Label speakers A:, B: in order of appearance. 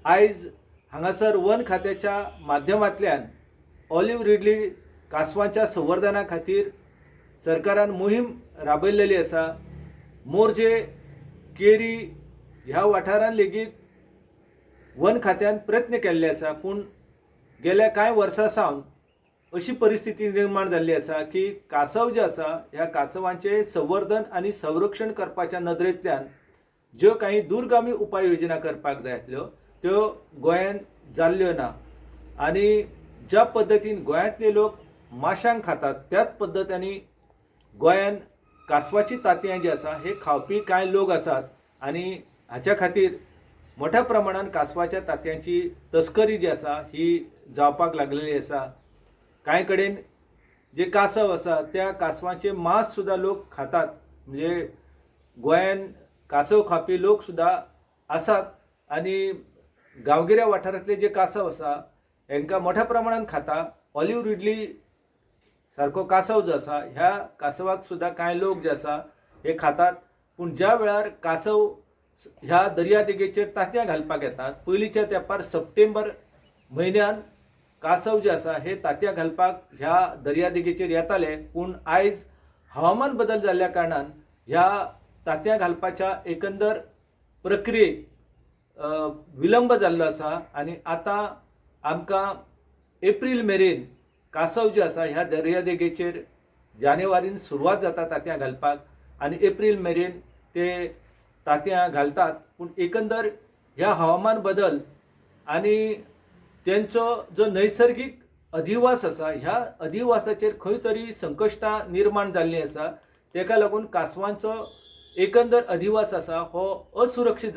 A: आयज हांगासर वन खात्याच्या माध्यमांतल्यान ऑलिव्ह रिडली कांसवाच्या संवर्धना खातीर सरकारान मोहीम राबयलेली आसा. मोरजे, केरी ह्या वाठारान लेगीत वन खात्यान प्रयत्न केल्ले आसा, पूण गेल्या कांय वर्सां सावन अशी परिस्थिती निर्माण जाल्ली आसा की कांसव जे आसा ह्या कांसवांचें संवर्धन आनी संरक्षण करपाच्या नदरेंतल्यान ज्यो काही दूरगामी उपाय योजना करपाक जाय आसल्यो त्यो गोंयांत जाल्ल्यो ना. आनी ज्या पद्दतीन गोंयांतले लोक माशांक खातात त्याच पद्दतींनी गोंयांत कांसवाची तांतयां जी आसा हे खावपी कांय लोक आसात आनी हाच्या खातीर मोठ्या प्रमाणान कांसवाच्या तांतयांची तस्करी जी आसा ही जावपाक लागलेली आसा. कांय कडेन जे कांसव आसा त्या कांसवाचें मांस सुद्दां लोक खातात, म्हणजे गोंयान कांसव खावपी लोक सुद्दां आसात आनी गांवगिऱ्या वाठारांतले जे कांसव आसा हेंकां मोठ्या प्रमाणान खाता. ऑलिव्ह रिडली सारको कांसव जो आसा ह्या कांसवाक सुद्दां कांय लोक जे आसा हे खातात. पूण ज्या वेळार कांसव ह्या दर्या देगेचेर तांतयां घालपाक येतात, पयलींच्या तेंपार सप्टेंबर म्हयन्यान कांसव जे आसा हे तांतयां घालपाक ह्या दर्या देगेचेर येताले, पूण आयज हवामान बदल जाल्ल्या कारणान ह्या तांतयां घालपाच्या एकंदर प्रक्रियेक विलंब जाल्लो आसा आनी आतां आमकां एप्रील मेरेन कांसव जे आसा ह्या दर्यादेगेचेर जानेवारीन सुरवात जाता तांतयां घालपाक आनी एप्रील मेरेन ते तांतयां घालतात. पूण एकंदर ह्या हवामान बदल आनी तेंचो जो नैसर्गीक अधिवास आसा ह्या अधिवासाचेर खंय तरी संकश्टां निर्माण जाल्लीं आसा. तेका लागून कांसवांचो एकंदर अधिवास आसा हो असुरक्षीत.